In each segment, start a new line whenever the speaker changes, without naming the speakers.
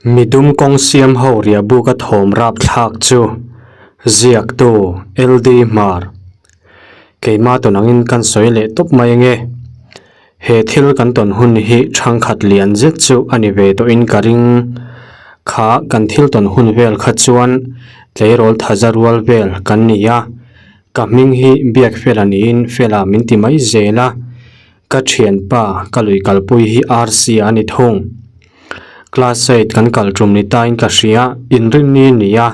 Midum kawng siam ho riahbuk a thawm rapthlak chu ziaktu LD Hmar keimah tawn angin kan sawi leh tawp mai ange. He thil kan tawn hun hi thangkhat lian zet chu a ni ve tawhin ka ring. Kha kan thil tawn hun vel kha chuan tleirawl thaza rual vel kan ni a, ka hming hi biak fela niin fela min ti mai zel a. Ka thianpa ka lui kalpui hi RC a ni thung. Class eight kan kal tum ni tain ka hria, inrinni ni a,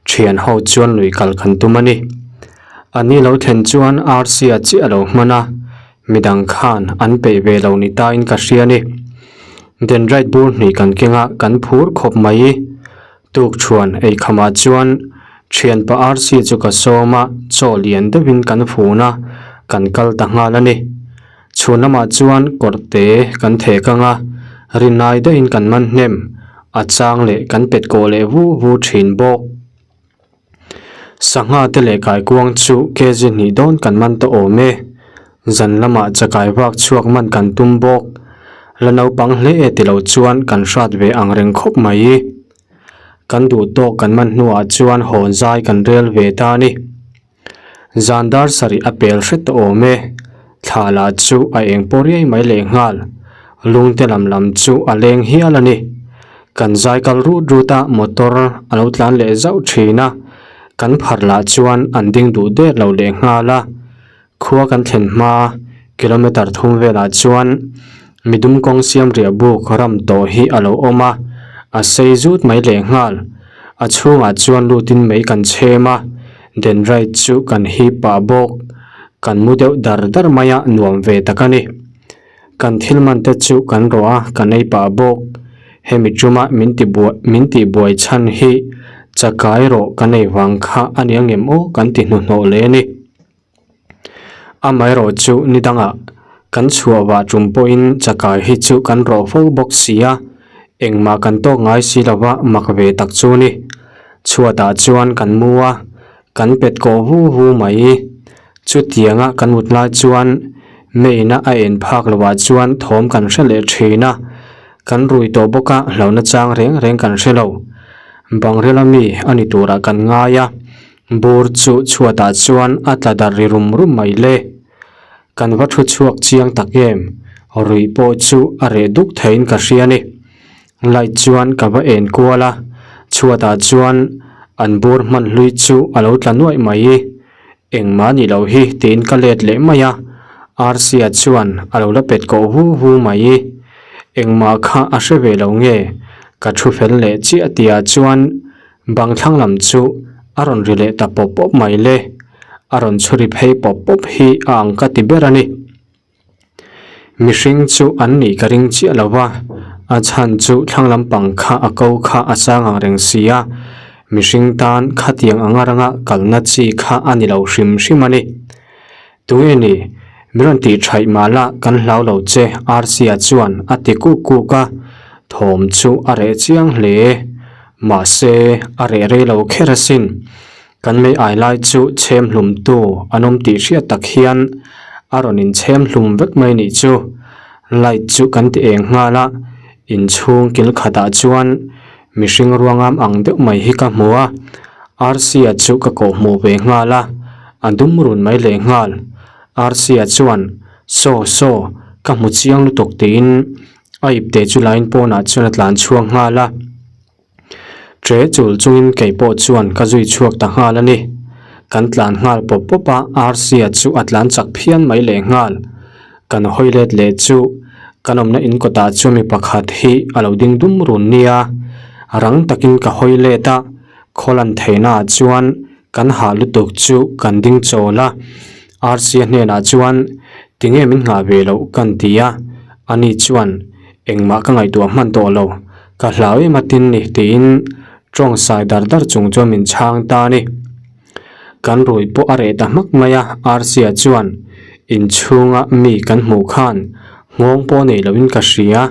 thian ho chuan lui kal kan tum a ni. A ni lo thlen chuan RC a chiah lo hman a, midang khan an peih ve lo ni tain ka hria ni. Dendrite bur hnih kan keng a, kan phur khawp mai. Tukṭhuan eikhamah chuan ṭhianpa RC chu ka sawm a, chaw lian deuhin kan fun a, kan kal ta nghal a ni. Chhun lamah chuan kawrte kan theh kang a, rinai deuhin kan man hnem, a chang leh kan pet kawh leh vu vu ṭhin bawk. Sangha te leh kaikuang chu kg hnih dawn kan man ta awm e. Zan lamah chakai vak chhuak man kan tum bawk. La naupang hle e ti lo chuan kan hrat ve ang reng khawp mai. Kan duh tawk kan man hnuah chuan hawn zai kan rel ve ta a ni. Zan dar sarih a pel hret ta awm e. Thla lah chu a eng pawh riai mai leh nghal. Lungte lam lam chu a leng hial a ni. Kan zai kal rut rut a motor a lo tlan leh zauh thin a, kan phar lah chuan an ding duh der lo leh nghal a. Khua kan thlen hma kilometer thum velah chuan midum kawng siam riah buk ram tawh hi a lo awm a, a sei zut mai leh nghal. A chhungah chuan lutin mei kan chhem a, dendrite chu kan hip pah bawk. Kan mu deuh dar dar mai a, nuam ve tak a ni. Kan thil man te chu kan rawh a, kan ei pah bawk. Hemi tuma min ti buai min tih buai chhan hi chakai rawh kan ei vang kha a ni angem aw kan ti hnuhnawh leh a ni. Amaherawh chu ni dangah kan chhuah vah tum pawhin chakai hi chu kan rawh fo bawk si a, engmah kan tawk ngai si lova mak ve tak chu ni. Chhuatah chuan kan mu a, kan pet kawh vu vu mai. Chutianga kan mut lai chuan main-a a en phak lohah chuan thawm kan hre leh thin a, kan rui tawh bawk a hlauhna chang reng reng kan hre lo. Bangrela mi a ni turah kan ngai a, bur chu chhuatah chuan a tla darh ri rum rum mai le. Kan va thu chhuak chiang tak em, ruih pawh chu a reh duk theiin ka hria a ni. Light chuan ka va en kual a, chhuatah chuan an bur hman hlui chu a lo tla nuaih mai. Engmah ni lo hi tiin ka let leh mai a, Rc-a chuan a lo la pet kawh hu hu mai. Engmah kha a hre ve lo nge? Ka thu fel leh chiah tihah chuan bang thlang lam chu a rawn ri leh ta pawp pawp mai le. A rawn chhuri phei pawp pawp hi a ang ka ti ber a ni. Mihring chu an nih ka ring chiah lo va, a chhan chu thlang lampang kha a ko kha a sang ang reng si a, mihring tan khatiang anga ranga kalna chi kha a ni lo hrim hrim a ni. Tunge ni, min rawn tih thaih mah la kan hlau lo che Rc-a chuan a ti kuk kuk a, thawm chu a reh chiang hle. Mahse, a reh rei lo kher asin. Kan mei ai lai chu chhem hlum tu an awm tih hriat tak hian a rawn in chhem hlum vek mai nih chu. Light chu kan ti eng nghal a, inchhung kil khatah chuan mihring ruangam ang deuh mai hi ka hmu a, Rc-a chu ka kawh hmuh ve nghal a, a dum run mai leh nghal. Rc-a chuan, Saw, saw, ka hmu chiang lutuk tiin a ipte chu line pawnah chuan a tlan chhuak nghal a. Tre chul chungin kei pawh chuan ka zui chhuak ta nghal a ni. Kan tlan nghal pawp pawp a, Rc-a chu a tlan chak phian mai leh nghal. Kan hawi let leh chu kan awmna in kawtah chuan mi pakhat hi a lo ding dum run nia. Rang takin ka hawi let a, khawlan theihnaah chuan kan hah lutuk chu kan ding chawl a. Rc-a hnenah chuan tinge min nghah ve loh kan ti a, ani chuan engmah ka ngaihtuah hman tawh lo. Ka hlau em a tin ni tiin tawng sai dar dar chung chuan min chhang ta a ni. Kan rui pawh a reh ta hmak mai a, Rc-a chuan inchhunga mi kan hmuh khan nghawng pawh nei loin ka hria,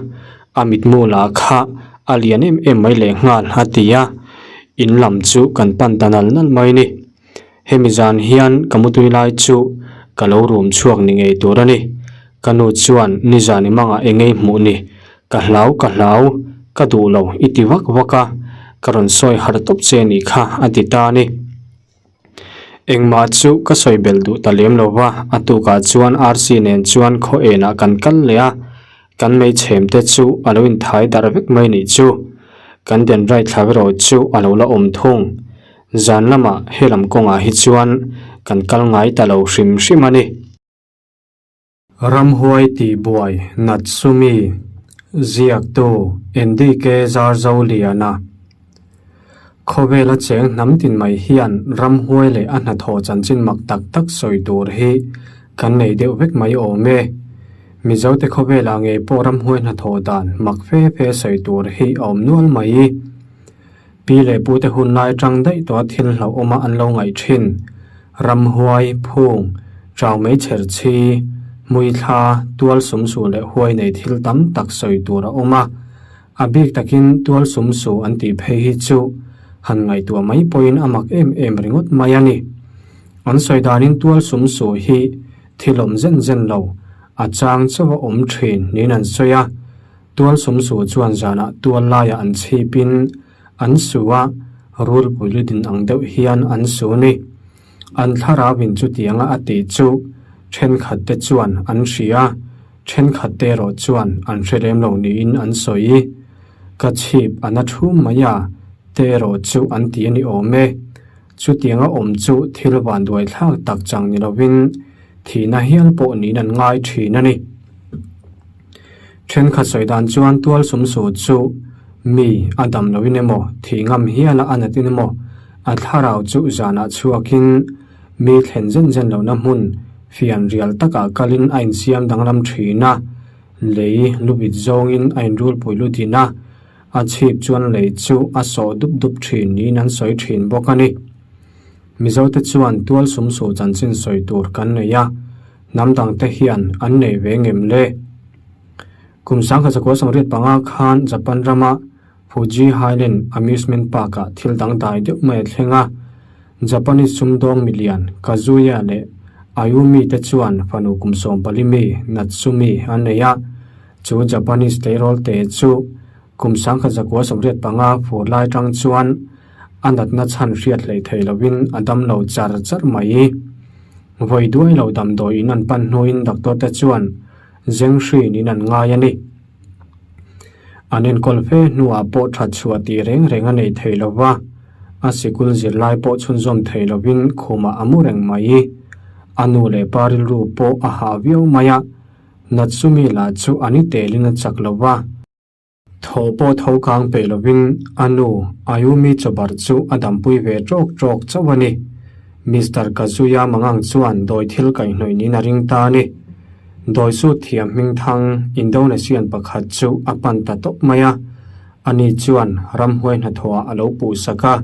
a mitmu lah kha a lian em em mai leh nghal a ti a, in lam chu kan pan ta nal nal mai ni. Hemi zan hian ka mutui lai chu ka lo rum chhuak ni ngei tur a ni. Ka nu chuan nizan i mangah engei hmuh ni, ka hlau ka hlau. Ka duh lo i ti vak vak a, ka rawn sawi harh tawp che nih kha a ti ta a ni. Engmah chu ka sawi belh duh ta lem lo va, a tukah chuan Rc nen chuan khaw enah kan kal leh a, kan meichhem te chu a lo inthai darh vek mai nih chu. Kan den right thla erawh chu a lo la awm thung. Zan lamah helam kawngah hi chuan kan kal ngai ta lo hrim hrim a ni. Ramhuai tihbuai Natsumi ziaktu NDK Zarzoliana Khawvela cheng hnam tin mai hian ramhuai leh a hnathawh chanchin mak tak tak sawi tur hi kan nei deuh vek mai awm e. Mizote khawvelah ngei pawh ramhuai hnathawh dan mak fe fe sawi tur hi a awm nual mai. Pi leh pute hun lai atang daih tawha thil hlauhawma an lo ngaih thin. Ramhuai, phung, chau mai chher chhi, hmuithla, tual sumsu leh huai nei thil tam tak sawi tur a awm a. A bik takin tual sumsu an tih phei hi chu han ngaihtuah mai pawhin a mak em em ringawt mai a ni. An sawi danin tual sumsu hi thil awm zen zen lo, a chang chauh a awm thin niin an sawi a. Tual sumsu chuan zanah tual laiah an chhipin an su a, rulpui ludin ang deuh hian an su ni. An thlarauin chutianga a tih chu thenkhat te chuan an hria, thenkhat te erawh chuan an hre lem lo niin an sawi. Ka chhip a na thum mai a, te erawh chu an ti a ni awm e. Chutianga awm chu thil vanduai thlak tak chang ni lovin thihna hial pawh niin an ngai thin a ni. Thenkhat sawi dan chuan tual sumsu chu mi a dam loin emaw, thih ngam hiala a natin emaw, a thlarau chu zanah chhuakin mi thlen zen zen lohna hmun fian rial takah kalin a insiam danglam thin a, lei lubit zawngin a inrulpui lutin a, a chhip chuan lei chu a sawh dup dup thin niin an sawi thin bawk a ni. Mizote chuan tual sumsu chanchin sawi tur kan nei a. Hnam dangte hian an nei ve ngem le? Kum 1965 khan Japan rama Fuji Highland Amusement Park-ah thil dangdai deuh mai a thleng a. Japanese sumdawng milian Kazuya leh Ayumi te chuan fanu kum 14 mi Natsumi an nei a. Chu Japanese tleirawl te chu kum 1985 fur lai tang chuan a natna chhan hriat hleih thei lovin a damlo char char mai. Vawi duai lo damdawi in an pan hnuin doctor te chuan zeng hrin in an ngai a ni. An enkawl fe hnuah pawh that chhuah tih reng reng a nei thei lo va, a sikul zirlai pawh chhunzawm thei lovin khumah a mu reng mai. A nu leh pa rilru pawh a hah viau mai a, Natsumi lah chu a ni telin a chak lo va. Tho pawh tho kang peih lovin a nu Ayumi chawbar chu a dampui ve ṭawk ṭawk chauh a ni. Mister Kazuya Mangang chuan dawi thil kaihhnawih niin a ring ta a ni. Dawi sut thiam hmingthang Indonesian pakhat chu a pan ta tawp mai a. Ani chuan ramhuai hnathawhah a lo puhsak a,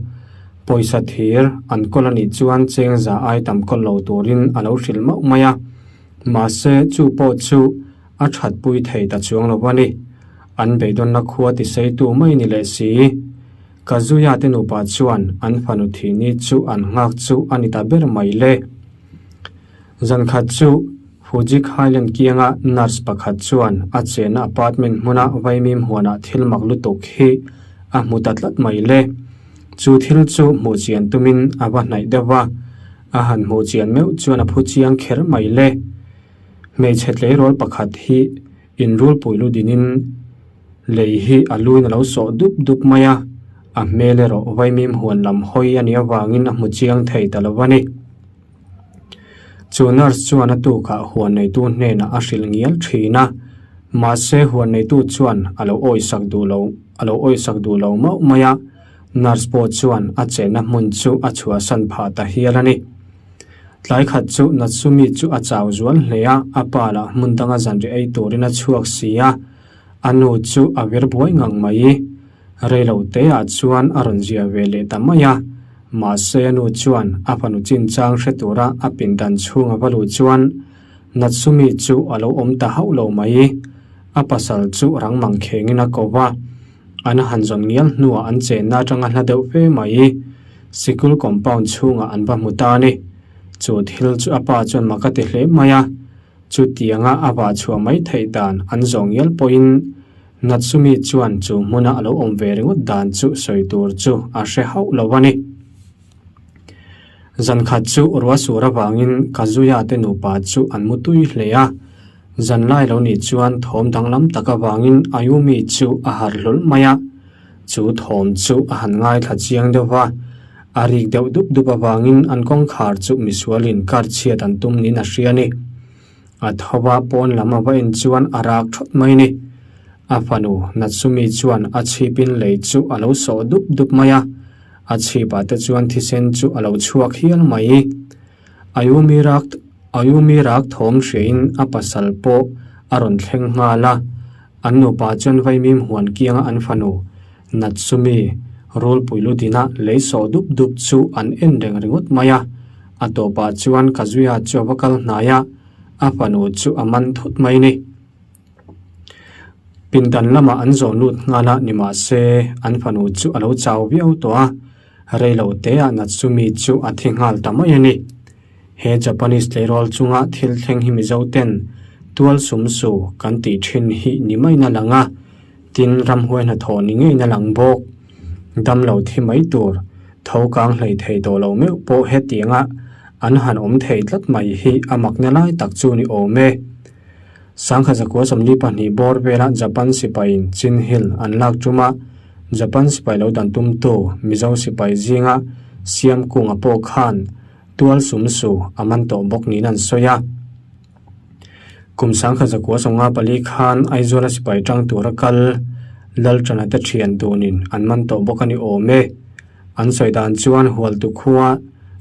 pawisa thir an kawl a nih chuan cheng za ai tam kawl lo turin a lo hrilh mauh mai a. Mahse chu pawh chu a thatpui thei ta chuang lo a ni. An beidawnna khua tiseitu mai ni leh si. Kazuya te nupa chuan an fanu thihni chu an nghak chu a ni ta ber mai le. Zankhat chu Fujik Highland kianga nurse pakhat chuan a chenna apartment hmuna vaimim huanah thil mak lutuk hi a hmu ta tlat mai le. Chu thil chu hmuh chian tumin a va hnaih deuh va, a han hmuh chian meuh chuan a phu chiang kher mai le. Hmeichhe tleirawl pakhat hi inrulpui lu dinin lei hi a luin a lo sawh dup dup mai a, a hmel erawh vaimim huan lam hawi a nih avangin a hmu chiang thei ta lo a ni. Chu nurse chuan a tukah huan neitu hnenah a hrilh ngial thin a, mahse huan neitu chuan a lo awisak duh lo a lo awisak duh lo mauh mai a, nurse pawh chuan a chenna hmun chu a chhuahsan phah ta hial a ni. Tlai khat chu Natsumi chu a chau zual hle a, a pa lah hmun danga zanri ei turin a chhuak si a, a nu chu a vir buai ngang mai. Reilo teah chuan a rawn zia ve leh ta mai a, mahse a nu chuan a fanu chinchang hre tura a pindan chhung a va luh chuan Natsumi chu a lo awm ta hauh lo mai. A pasal chu rang mang khengin a ko va. An han zawn ngial hnuah an chenna atanga hla deuh fe mai. Sikul compound chhungah an va hmu ta a ni. Chu thil chu a pa chuan mak a ti hle mai a. Chutianga a vah chhuah mai theih dan an zawh ngial pawhin. Natsumi chuan chu hmuna a lo awm ve ringawt dan chu sawi tur chu a hre hauh lo a ni. Zan khat chu ruah sur avangin Kazuya te nupa chu an mu tui hle a. Zan lai lo nih chuan thawm danglam tak avangin Ayumi chu a harh hlawlh mai a. Chu thawm chu a han ngaithla chiang deuh va, a rik deuh dup dup avangin an kawngkhar chu misualin kar chhiat an tum niin a hria a ni. A tho va pawn lam a va en chuan a rak thawt mai ni. A fanu Natsumi chuan a chhipin lei chu a lo sawh dup dup mai a, a chhipah te chuan thisen chu a lo chhuak hial mai. Ayumi rak Ayumi rak thawm hriain a pasal pawh a rawn thleng nghal a, an nupa chuan vaimim huan kianga an fanu Natsumi rulpui ludina lei sawh dup dup chu an en reng ringawt mai a. A tawpah chuan Kazuya chu a va kal hnai a, a fanu chu a man thut mai ni. Pindan lamah an zawh lut nghal a, nimahse an fanu chu a lo chau viau tawh a, rei lo teah Natsumi chu a thi nghal ta mai a ni. He Japanese tleirawl chunga thil thleng hi Mizo ten tual sum su kan tih thin hi ni maina lang a, tin ramhuai hnathawh ni ngeina lang bawk. Dam lo thi mai tur, tho kang hlei thei tawh lo meuh pawh hetianga an han awm thei tlat mai hi a makna lai tak chu ni awm e. Sangha zakua 42 bawr vela Japan sipaiin Chin Hill an lak ṭuma Japan sipai lo dan tumtu Mizo sipai zinga Siam Kunga pawh khan tual sum su a man tawh bawk niin an sawi a. Kum sangha zakua 54 khan Aizawla sipai ṭang tura kal Lalṭana te ṭhian dunin an man tawh bawk a ni awm e. An sawi dan chuan Hualtu khua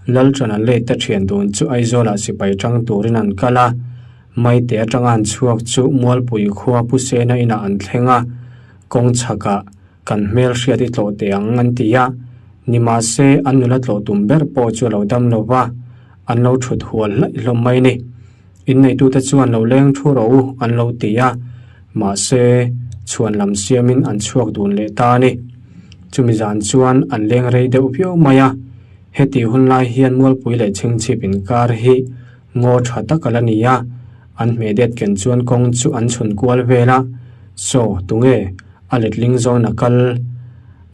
Lalṭana late te ṭhian dun chu Aizawlah sipai ṭang turin an kal a. Maite atanga an chhuak chu Mualpui khua Pu Sena inah an thleng a, kawng chhakah kan hmel hriat i tlawh teh ang an ti a. Nimahse, an nula tlawh tum ber pawh chu a lo dam lo va, an lo thut hual hlaih hlawm mai ni. Inneitute chuan lo leng thu rawh u an lo ti a, mahse, chhuan lam siamin an chhuak dun leh ta a ni. Chumi zan chuan an leng rei deuh viau mai a, hetih hun lai hian Mualpui leh Chhingchhip inkar hi Ngaw tha tak a la ni a, an hmeh det ken chuan kawng chu an chhun kual vel a, Saw, tunge? A letling zawn a kal.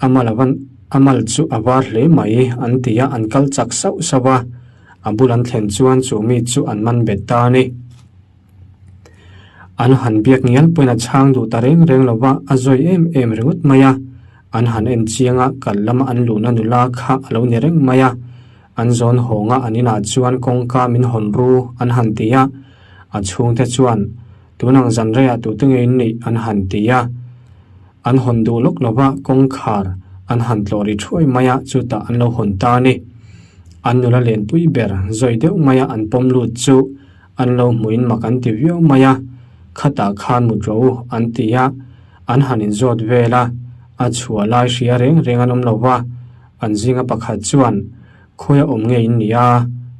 A mal a van, a mal chu a var hle mai, an ti a, an kal chak sauh sauh a. A bul an thlen chuan chu mi chu an man bet ta a ni. An han biak ngial pawhin a chhang duh ta reng reng lo va, a zawi em em ringawt mai a. An han en chiang a, kal lama an luhna nula kha a lo ni reng mai a. An zawn hawnga an inah chuan kawngka min hawn ru an han ti a, a chhungte chuan tunang zan reiah tute nge in nih an han ti a. An hawn duh lawk lova kawngkhar an han tlawh ri thuai mai a, chutah an lo hawn ta a ni. An nula lenpui ber zawi deuh maia an pawm lut chu an lo hmuin mak an ti viau mai a, khatah khan mut rawh u an ti a, an han inzawt vel a, a chhuah lai hria reng reng an awm lo va. An zinga pakhat chuan, Khawi a awm nge in nih a?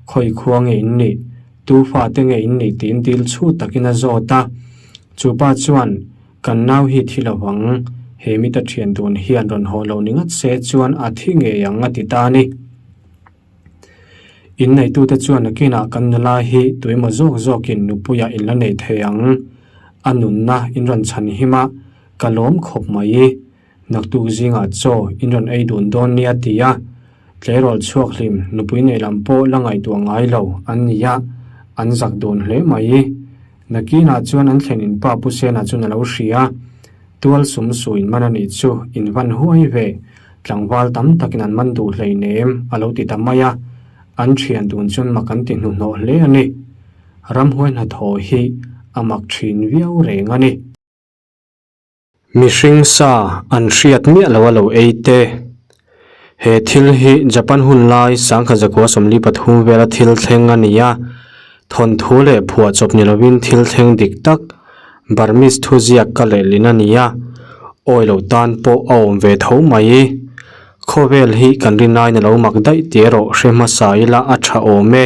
Khawi khua nge in nih? Tu fate nge in nih? tiin dil chhu takin a zawt a. Chu pa chuan, Kan nau hi thi lo ang, he mita thian dun hian rawn haw lo ni ngat se chuan a thi ngei ang a ti ta a ni. Inneitute chuan nakinah kan nula hi tuemaw zawk zawkin nupuiah in la nei thei ang. A nunna in rawn chhan him a, ka lawm khawp mai. Naktuk zingah chaw in rawn ei dun dawn nia ti a, tleirawl chhuak hlim nupui nei lam pawh la ngaihtuah ngai lo an ni a, an zak dun hle mai. Nakinah chuan an thlen in pa Pu Sena chuan a lo hria, tual sum su in man a nih chu in van huai ve, tlangval tam takin an man duh hleinem a lo ti ta mai a, an thian dun chuan mak an ti hnuhnawh hle a ni. Ramhuai hnathawh hi a mak thin viau reng a ni. Mihring sa an hriat miah lo a lo ei te. He thil hi Japan hun lai sangkhat zakua 43 vela thil thleng a ni a, thawnthu leh phuahchawp ni lovin thil thleng dik tak Burmese thuziak ka lehlin a ni a, awi lo tan pawh a awm ve tho mai. Khawvel hi kan rinaiin a lo mak daih tih erawh hre hmasa ila a tha awm e.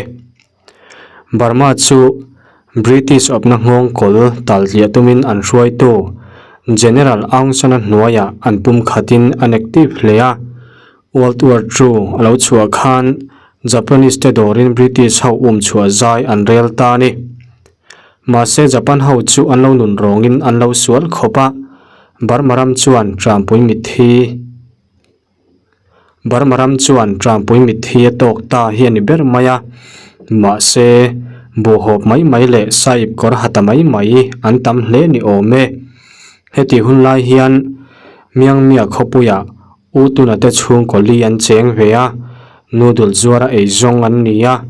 Burma chu British awpna nghawng kawl tal tliah tumin an hruaitu General Aung San-a hnuaiah an pum khatin an active hle a. World War Two a lo chhuah khan Japanese te dawrin British ho um chhuah zai an rel ta a ni. Mahse Japan ho chu an lo nun rawngin an lo sual khawp a. Burma ram chuan Trampui mitthi Burma ram chuan Trampui mitthi a tawk ta hi a ni ber mai a, mahse buhhawp mai mai leh sahip kawr ha ta mai mai an tam hle ni awm e. Heti hun lai hian Miangmia khawpuiah U Tuna te chhungkaw li an cheng ve a, noodle zuara ei zawng an ni a,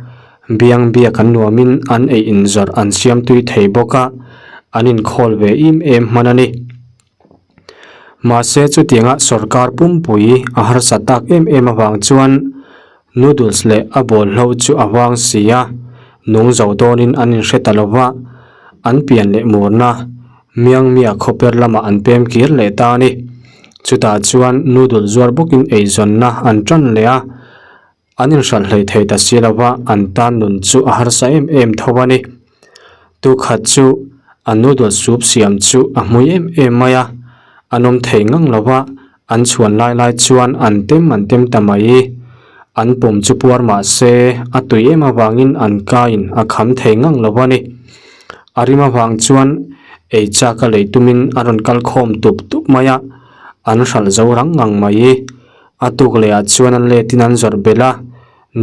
biang biak an nuamin an ei inzawrh an siam tui thei bawk a, an inkhawl ve im em hman a ni. Mahse chutianga sorkar pumpui a harsa tak em em avang chuan noodles leh a bawlhlo chu a vang si a, nung zo dawnin an inhre ta lo va, an pian leh murna Miangmia khawper lamah an pem kir leh ta a ni. Chutah chuan noodle zuar bawkin eizawnna an tan leh a, an inhralh hlei thei ta si lova an tan nun chu a harsa em em tho a ni. Tukhat chu a noodle soup siam chu a hmui em em mai a, an awm thei ngang lova an chhuan lai lai chuan an tem an tem ta mai. An pum chu puar mah se a tui em avangin an kain a kham thei ngang lo a ni. A rim avang chuan ei chak a lei tumin a rawn kal khawm tup tup mai a, an hralh zo rang ngang mai. A tuk leh ah chuan an let in an zawrh belh a,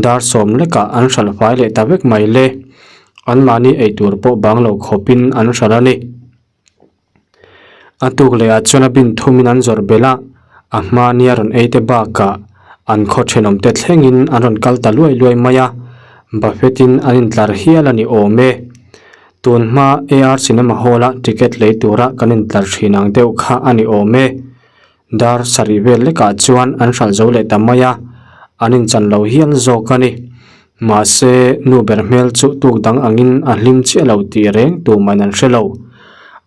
dar sawm lekah an hralh fai leh ta vek mai le. Anmahni eitur pawh bang lo khawpin an hralh a ni. A tuk leh ah chuan a bin thumin an zawrh belh a, a hma nia rawn ei te bakah an khaw thenawm te thlengin an rawn kal ta luai luai mai a, buffet in an intlar hial a ni awm e. Tun hma AR Cinema Hall a ticket lei tura kan intlar thin ang deuh kha a ni awm e. Dar sarih vel lekah chuan an hralh zo leh ta mai a, an inchan lo hial zawk a ni. Mahse, nu ber hmel chu tuk dang angin a hlim chiah lo tih reng tumahin an hre lo.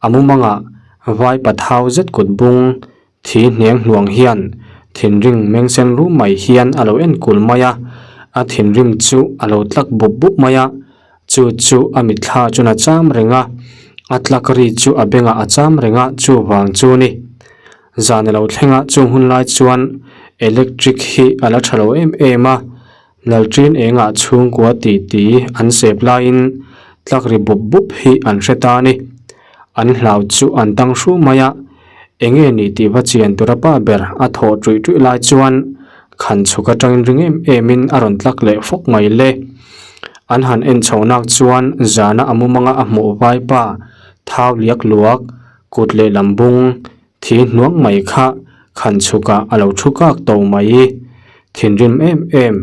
A mumangah vai pathau zet kut bung thi hniang hnuang hian thinrim mengsen rum mai hian a lo enkul mai a, a thinrim chu a lo tlak bup bup mai a, chu chu a mitthla chuan a cham reng a, a tlak ri chu a bengah a cham reng a, chuvang chu ni. Zan a lo thleng a, chung hun lai chuan electric hi a la tha lo em em a, Lalṭin engah chhungkua ti ti an sep laiin tlak ri bup bup hi an hre ta a ni. An hlau chu an tang hru mai a, enge ni tih va chian tura pa ber a thawh ṭuih ṭuih lai chuan khan chhuk aṭangin ring em emin a rawn tlak leh fawk mai le. An han en chho nak chuan zana a mumanga a hmuh vaipa thau liak luak kut lehlam bung Thi hnuang mai kha khan chhukah a lo thu kak to mai i, thinrim em em,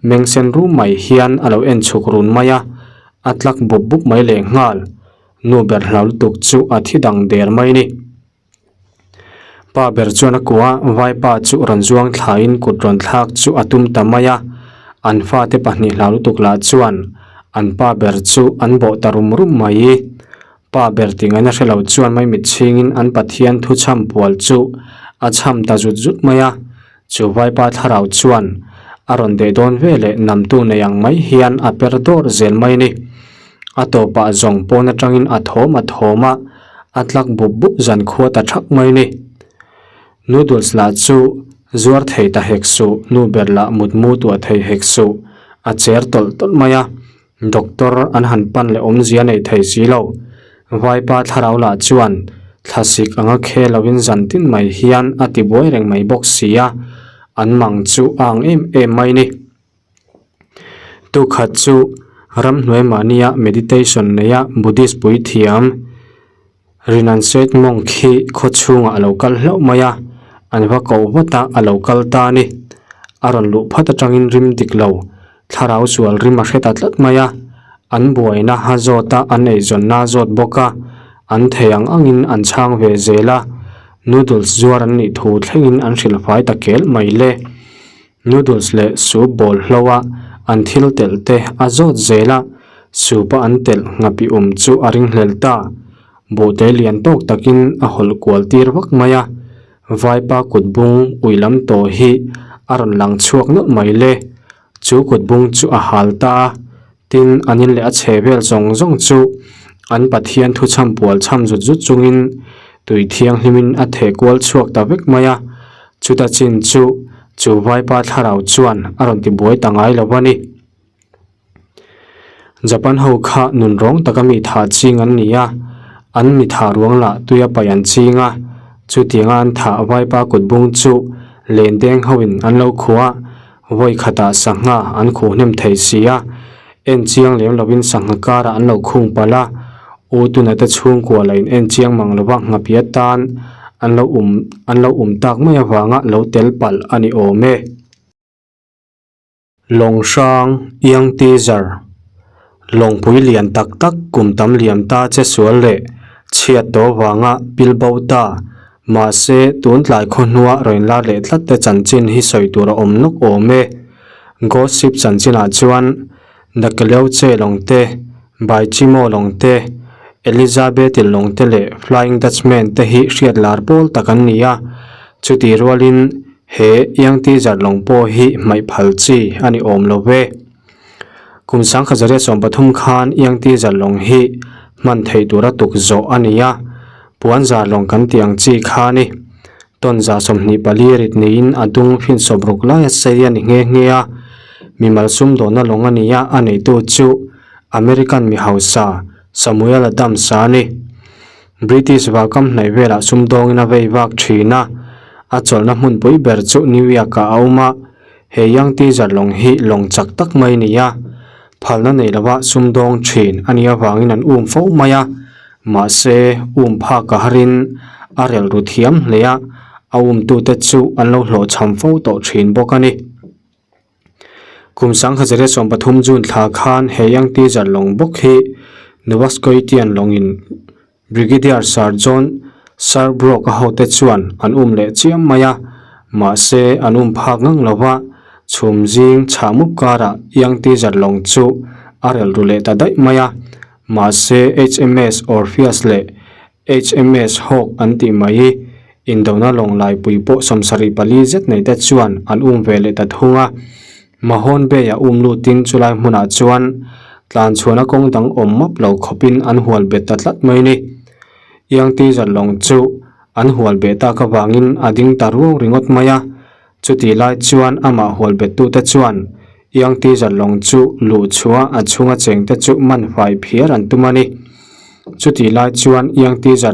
meng sen rum mai hian a lo en chhuk run mai a, a tlak bup bup mai leh nghal. Nu ber hlau lutuk chu a thi dang der mai ni. Pa ber chuan a kuah a, vaipa chu rawn zuang thlaiin kut rawn thlak chu a tum ta mai a, an fate pahnih hlau lutuk lah chuan an pa ber chu an bawh ta rum rum mai i. Pa ber ti ngaina hre lo chuan mai mitchhingin an Pathian thu chham pual chu a chham ta zut zut mai a, chu vaipa thlarau chuan a rawn deh dawn ve leh namtu nei ang mai hian a per dawr zel mai a ni. A tawpah zawng pawn atangin a thawm a thawm a, a tlak bup bup zan khua ta thak mai a ni. Noodles lah chu zuar thei ta hek suh, nu ber lah mutmu tuah thei hek suh, a cher tawlh tawlh mai a. Doctor an han pan leh awmzia nei thei si lo. Vaipa thlarau lah chuan thlasik anga khe loin zan tin mai hian a ti buai reng mai bawk si a, an mang chu a ang em em mai ni. Tukhat chu ramhnuai mahnia meditation neia Buddhist puithiam Rinanset Monk hi khaw chhungah a lo kal hlauh mai a, an va koh vat a, a lo kal ta a ni. A rawn luh phat atangin rim dik lo, thlarau sual rim a hre ta tlat mai a, an buaina a zawt a, an eizawnna a zawt bawk a, an thei ang angin an chhang ve zel a, noodles zuar an nih thu thlengin an hrilh fai ta kel mai le. Noodles leh soup bawl hlo a an thil telh te a zawt zel a, soup a an telh nghapi awm chu a ringhlel ta. Buhte lian tawk takin a hawlh kual tir vak mai a, vaipa kut bung ui lam tawh hi a rawn lang chhuak nawlh mai le. Chu kut bung chu a hal ta a, tin an in leh a chhe vel zawng zawng chu an Pathian thu chham pual chham zut zut chungin tui thianghlimin a theh kual chhuak ta vek mai a, chuta chin chu Chu vaipa thlarau chuan a rawn ti buai ta ngai lo a ni. Japan ho kha nun rawng taka mi thah ching an ni a, an mi thah ruang lah tuia paih an ching a. Chutianga an thah vaipa kut bung chu len deng hoin an lo khuh a, vawi khatah sangha an khuh hnem thei si a, en chiang lem lovin sangha karah an lo khung palh a, U Tuna te chhungkua la in en chiang mang lova nghapia tan an lo um an lo um tak mai avanga lo tel palh a ni awm e. Lawng hrang, Young Teaser, Lawngpui lian tak tak kum tam liam ta che sual leh chhiat tawh vanga pil bo ta, mahse tun tlai khaw hnua rawn lar leh tlat te chanchin hi sawi tur a awm nawk awm e. Gossip chanchinah chuan The Keleuche lawng te, Baichimo lawng te, Elizabeth-i lawng te leh Flying Dutchman te hi hriat lar pawl tak an ni a, chutih rualin He Yangtizar lawng pawh hi hmaih phal chi a ni awm lo ve. Kum 1913 khan Yangtizar lawng hi hman theih tura tuk zawh a ni a, puanzar lawng kan tih ang chi kha a ni. Tawn 24 rit niin a dung finsawp ruk laia sei a ni nghe nghe a, mimal sumdawnna lawng a ni a, a neitu chu American mi hausa Samuel Adams-a a ni. British vahkam hnaih velah sumdawngin a vei vak thin a, a chawlhna hmunpui ber chu New York-ah a awm a, he Yangtze lawng hi lawng chak tak mai a ni a, phalna nei lova sumdawng thin a nih avangin an um fo mai a, mahse um phak a harin a relh ru thiam hle a, a umtute chu an lo hlawhchham fo tawh thin bawk a ni. Kum 1913 June thla khan he Yangtze lawng bawk hi Nova Scotian lawngin Brigadier Sir John Sherbrooke a hote chuan an um leh chiam mai a, mahse an um phak ngang lo va, chhum zing chhah mup karah Yangtze lawng chu a relh ru leh ta daih mai a, mahse HMS Orpheus leh HMS Hawk an tih mai i, indona lawng laipui pawh 74 zet nei te chuan an um ve leh ta thung a. Mahon Bay-ah um lutin chulai hmunah chuan tlanchhuahna kawng dang awm map lo khawpin an hual bet ta tlat mai ni. Yangtze lawng chu an hual beh tak avangin a ding ta ruau ringawt mai a. Chutih lai chuan amah hual bettute chuan Yangtze lawng chu luh chhuah a chhunga chengte chu man fai phiar an tum a ni. Chutih lai chuan Yangtze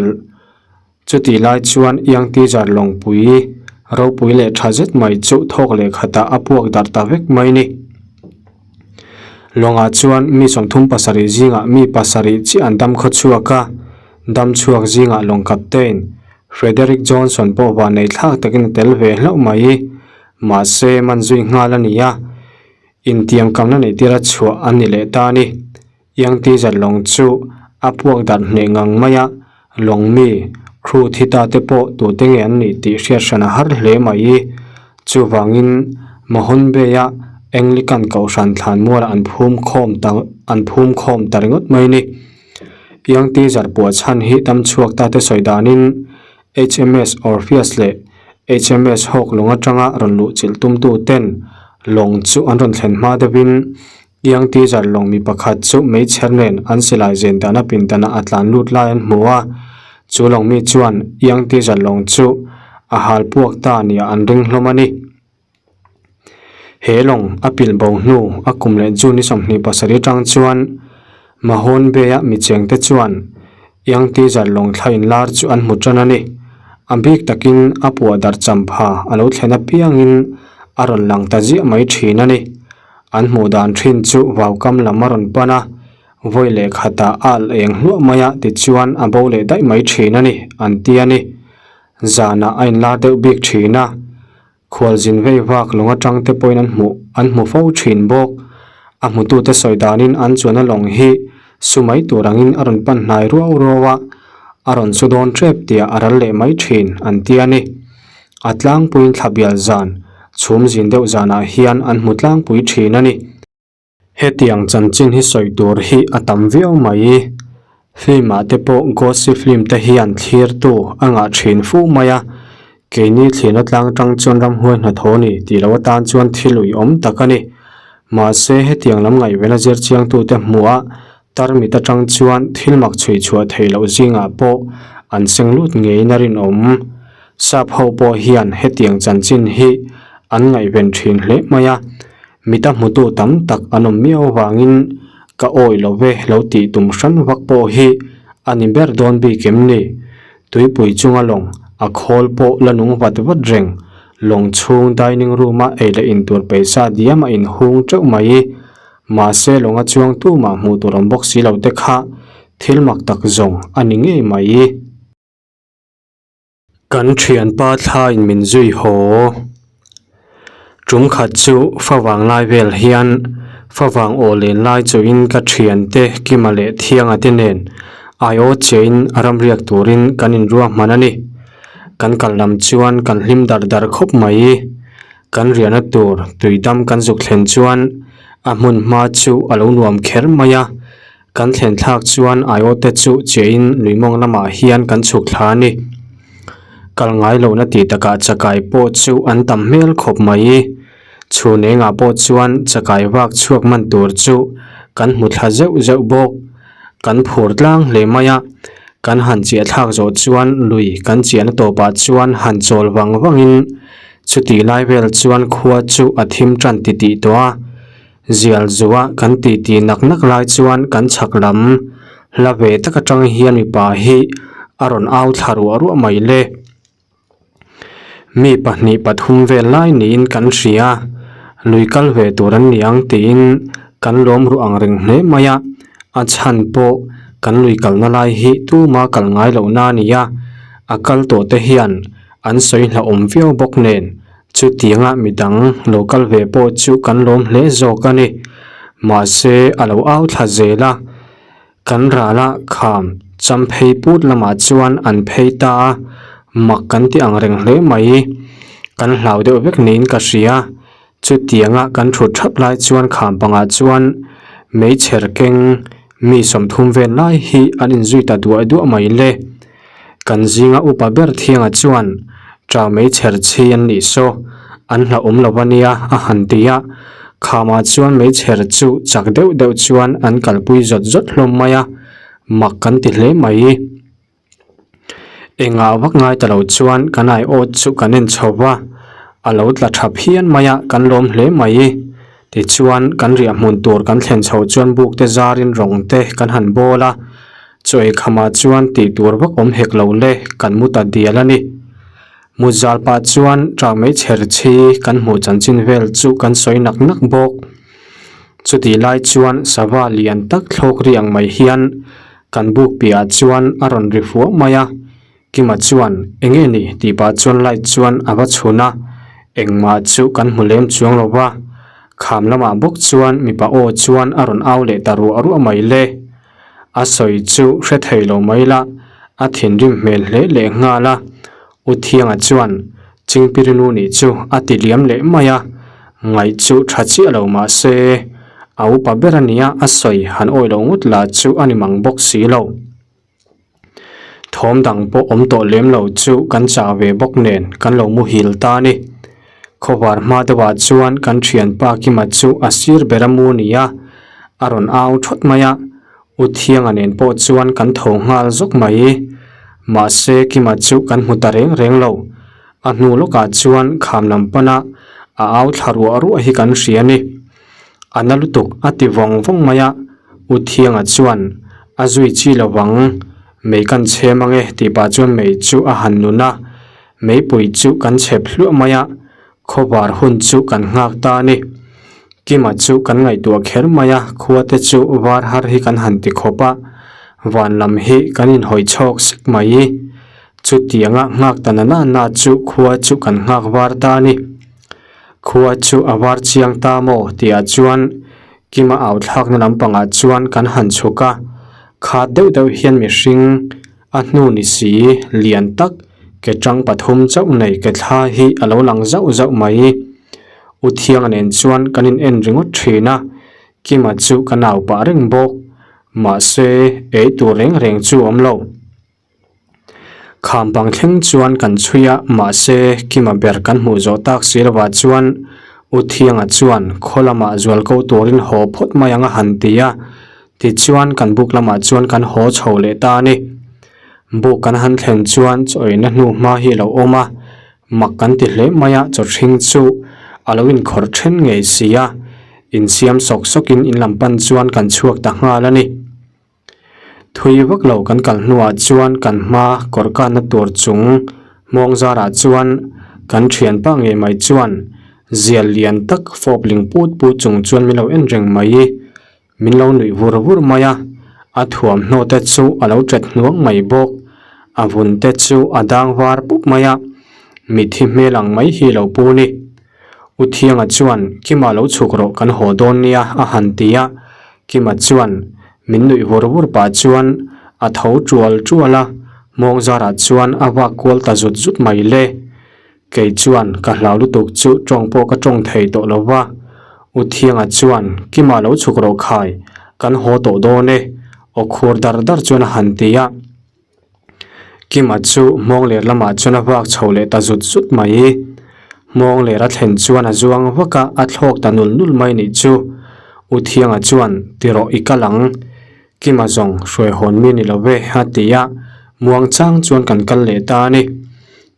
Chutih lai chuan Yangtze lawngpui ropui leh tha zet mai chu thawk leh khatah a puak darh ta vek mai ni. Lawngah chuan mi 37 zingah mi pasarih chiah an dam khaw chhuak a, dam chhuak zingah lawng captain Frederick Johnson pawh vanei thlak takin a tel ve hlauh mai. Mahse, man zui nghal a ni a, intiamkamna neih tira chhuah a ni leh ta a ni. Yangtze lawng chu a puak darh hneh ngang mai a, lawng mi, crew thi ta te pawh tute nge an nih tih hriat hran a har hle mai. Chuvangin, Mahon Bay-a Anglican kohhran thlanmualah an phum khawm ta an phum khawm ta ringawt mai a ni. Yangtze puah chhan hi dam chhuak ta te sawi danin HMS Orpheus leh HMS Hawk lawng atanga rawn luh chilh tumtu ten lawng chu an rawn thlen hma deuhin Yangtze lawng mi pakhat chu meichher nen an silai zen dana pindana a tlan lut lai an hmu a, chu lawng mi chuan Yangtze lawng chu a hal puak ta nia an ring hlawm a ni. He lawng a pilh bo hnu a kum leh June ni 27 atang chuan Mahon Bay-a mi chengte chuan Yangtze lawng thla inlar chu an hmu tan a ni. A bik takin a puah darh champha a lo thlen apiangin a rawn lang ta ziah mai thin a ni. An hmuh dan thin chu vaukam lam a rawn pan a, vawi leh khatah a alh eng hluah mai a tichuan a bo leh daih mai thin a ni, an ti a ni. Zanah a inlar deuh bik thin a. Khualzin vei vak lawng atang te pawhin an hmuh an hmu fo thin bawk. A hmutute sawi danin an chuan a lawng hi su mai tur angin a rawn pan hnai ruau ruau a, a rawn su dawn tep tih a ral leh mai thin an ti a ni. A tlangpuiin thla bial zan, chhum zin deuh zanah hian an hmu tlangpui thin a ni. Hetiang chanchin hi sawi tur hi a tam viau mai. Film ah te pawh Ghost film te hian thlirtu a ngah thin fu mai a, keini thlirna tlang tang chuan ramhuai hnathawh a ni tih loh atan chuan thil uiawm tak a ni. Mahse hetiang lam ngaihvena zir chiangtute hmuh a tarmit atang chuan thil mak chhui chhuah theih loh zingah pawh an seng lut ngeiin a rinawm. Sap ho pawh hian hetiang chanchin hi an ngaihven thin hle mai a. Mita hmutu tam tak an awm miau avangin ka awi lo ve lo tih tum hran vak pawh hi a ni ber dawn bik em ni? Tuipui chunga lawng A khawl pawh la nung vat vat reng. Lawng chhung dining room a ei leh in tur peisa diam a inhung teuh mai. Mahse lawnga chuang tumah hmuh tur awm bawk si lo te kha thil mak tak zawng a ni ngei mai. Kan thianpa thlaiin min zui haw. Tum khat chu favang lai vel hian favang aw len lai chuhin ka thiante Kima leh Thianga te nen aiawt chiahin a ramriak turin kan inruahman a ni. Kan kal lam chuan kan hlim dar dar khawp mai. Kan riahna tur tuidam kan zuk thlen chuan a hmun hma chu a lo nuam kher mai a. Kan thlen thlak chuan aiawte chu chiahin luimawng lamah hian kan chhuk thla a ni. Kal ngai lohna tih takah chakai pawh chu an tam hmel khawp mai. Chhun engah pawh chuan chakai vak chhuak man tur chu kan hmu thla zeuh zeuh bawk. Kan phur tlang hle mai a, kan han chiah thlak zawh chuan lui kan chiahna tawpah chuan han chawl vang vangin chutih lai vel chuan khua chu a thim tan titih tawh a. Zial zuah kan titi nak nak lai chuan kan chhak lam hla ve tak atang hian mipa hi a rawn au thla ruah ruah mai le. Mi pahnih pathum vel lai niin kan hria, lui kal ve tur an ni ang tiin kan lawm ruah ang reng hle mai a, a chhan pawh kan lui kalna lai hi tuma kal ngai lohna a ni a, a kal tawh te hian an sawi hlauhawm viau bawk nen Chutianga midang lo kal ve pawh chu kan lawm hle zawk a ni. Mahse, a lo au thla zel a. Kan rala kham cham phei put lamah chuan an phei ta a, mak kan ti ang reng hle mai. Kan hlau deuh vek niin ka hria. Chutianga kan thut thap lai chuan kham pangah chuan meichher keng mi 30 vel lai hi an inzui ta duah duah mai le. Kan zinga upa ber thianga chuan Chau mei chher chhi an nih saw, an hlauhawm lo a nia a han ti a. Khamah chuan mei chher chu chak deuh deuh chuan an kalpui zawt zawt hlawm mai a, mak kan ti hle mai. Engah vak ngai ta lo chuan kan aiawt chu kan en chho va, a lo tla tha phian mai a, kan lawm hle mai. Tichuan kan riah hmun tur kan thlen chho chuan buk te zarin rawng te kan han bawl a, Chaw ei khamah chuan tih tur vak awm hek lo le, kan mu ta dial a ni. Mut zal pah chuan ṭah mai chher chhi kan hmuh chanchin vel chu kan sawi nak nak bawk. Chutih lai chuan sava lian tak thlawk ri ang mai hian kan buk piahah chuan a rawn ri fuah mai a, Kima chuan eng nge ni tih pah chuan light chuan a va chhun a, engmah chu kan hmu lem chuang lo va, kham lamah bawk chuan mipa aw chuan a rawn au leh ta ruah ruah mai le. A sawi chu hre thei lo mai la, a thinrim hmel hle leh nghal a. U Thianga chuan Chingpirinu nih chu a ti liam leh mai a, ngaih chu tha chiah lo mah se, a upa ber a nia a sawi han awih loh ngawt lah chu a ni mang bawk si lo. Thawm dang pawh awm tawh lem lo chu kan chah ve bawk nen kan lo muhil ta a ni. Khawvar hma deuhah chuan kan thianpa Kima chu a sir ber a mu ni a, a rawn au thawt mai a, U Thianga nen pawh chuan kan tho nghal zawk mai. Mahse Kima chu kan hmu ta reng reng lo. A hnu lawkah chuan kham lam pana a au thla ruah ruah hi kan hria a ni. A na lutuk a ti vawng vawng mai a, U Thianga chuan a zui chi lo vang, mei kan chhem ange tih pah chuan mei chu a han nun a, meipui chu kan chhep hluah mai a, khawvar hun chu kan nghak ta a ni. Kima chu kan ngaihtuah kher mai a, khua te chu var har hi kan han ti khawp a, van lam hi kan inhawi chhawk sek mai. Chutianga nghak ta na na na chu khua chu kan nghak var ta a ni. Khua chu a var chiang ta maw tihah chuan Kima au thlakna lampangah chuan kan han chhuk a, khat deuh deuh hian mihring a hnu ni si lian tak ke tang pathum chauh nei ke thla hi a lo lang zauh zauh mai. U Thianga nen chuan kan in en ringawt thin a, Kima chu ka nau pah reng bawk. Mahse ei tur reng reng chu awm lo. Kham bang thleng chuan kan chhui a, mahse Kima ber kan hmuh zawh tak si lovah chuan U Thianga chuan khaw lamah zual ko turin haw phawt mai ang a han ti a, tichuan kan buk lamah chuan kan haw chho leh ta a ni. Buk kan han thlen chuan chaw eina hnu hma hi a lo awm a, mak kan ti hle mai a, chaw hring chu a lo inkhawrh then ngei si a, insiam sawk sawkin in lam pan chuan kan chhuak ta nghal a ni. Thui vak lo kan kal hnuah chuan kan hma kawr kanna tur chung Hmawng zarah chuan kan thianpa ngei mai chuan zial lian tak fawp ling put put chung chuan min lo en reng mai. Min lo nuih vur vur mai a, a thuamhnaw te chu a lo ṭet hnuang mai bawk. A vun te chu a dang var pup mai a, mithi hmel ang mai hi lo pu ni. U Thianga chuan, Kima lo chhuk rawh kan haw dawn nia a han ti a, Kima chuan min nuih vur vur pah chuan a tho ṭual ṭual a, hmawng zarah chuan a vak kual ta zut zut mai le. Kei chuan ka hlau lutuk chu ṭawng pawh ka ṭawng thei tawh lo va, U Thianga chuan Kima lo chhuk rawh khai, kan haw tawh dawn e, aw khur dar dar chuan a han ti a. Kima chu hmawng ler lamah chuan a vak chho leh ta zut zut mai. Hmawng ler a thlen chuan a zuang vak a, a thlawk ta nul nul mai nih chu. U Thianga chuan, Ti rawh i kal ang. Kima zawng hruai hawn mi ni lo ve, a ti a, muangchang chuan kan kal leh ta a ni.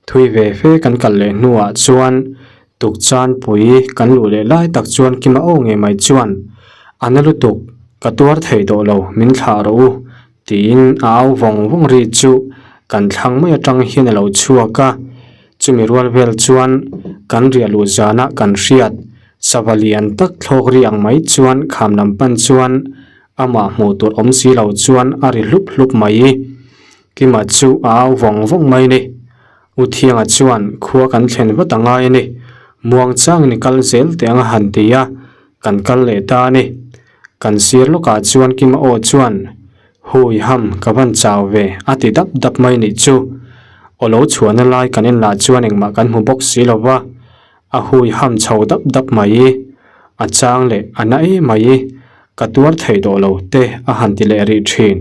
Thui ve fe kan kal leh hnuah chuan Tukchanpui kan luh leh lai tak chuan Kima aw ngei mai chuan, A na lutuk, ka tuar thei tawh lo, min thlah rawh u, tiin a au vawng vawng ri chu kan thlang mai atang hian a lo chhuak a. Chumi rual vel chuan kan riah luh zana kan hriat sava lian tak thlawk ri ang mai chuan kham lam pan chuan amah hmuh tur awm si lo chuan a ri hlup hlup mai. Kima chu a au vawng vawng mai ni. U Thianga chuan khua kan thlen vat a ngai a ni. Muang changin i kal zel teh ang a han ti a, kan kal leh ta a ni. Kan sir lawkah chuan Kima aw chuan, Hui ham, ka van chau ve, a ti dap dap mai nih chu. Aw lo chhuahna lai kan en lah chuan engmah kan hmu bawk si lo va, A hui ham chho dap dap mai. A chang leh a na em mai. Ka tuar thei tawh lo te a han ti leh rih thin.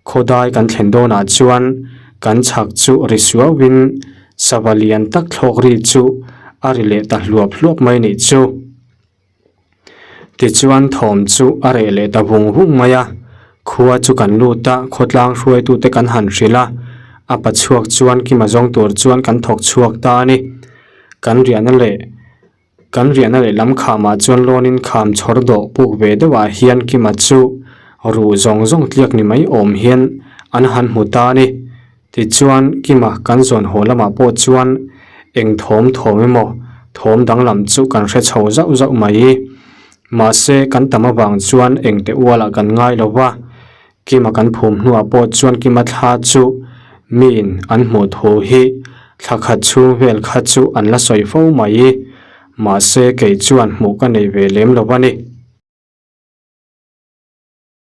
Khawdai kan thlen dawnah chuan kan chhak chu ri suauin sava lian tak thlawk ri chu a ri leh ta hluap hluap mai nih chu. Tichuan thawm chu a reh leh ta vung vung mai a, khua chu kan lut a, khawtlang hruaitute kan han hrilh a, a pa chhuak chuan Kima zawng tur chuan kan thawk chhuak ta a ni. Kan riahna leh kan riahna leh lam khamah chuan lawnin kham chhawr dawh puk ve deuhah hian Kima chu ruh zawng zawng tliak ni mai awm hian an han hmu ta a ni. Tichuan, Kima kan zawn haw lamah pawh chuan eng thawm thawm emaw thawm danglam chu kan hre chho zauh zauh mai. Mahse, kan tam avang chuan eng teh ualah kan ngai lo va, Kima kan phum hnuah pawh chuan Kima thla chu miin an hmuh thu hi thla khat chhung vel kha chu an la sawi fo mai. Mahse, kei chuan hmuh ka nei ve lem lo a ni.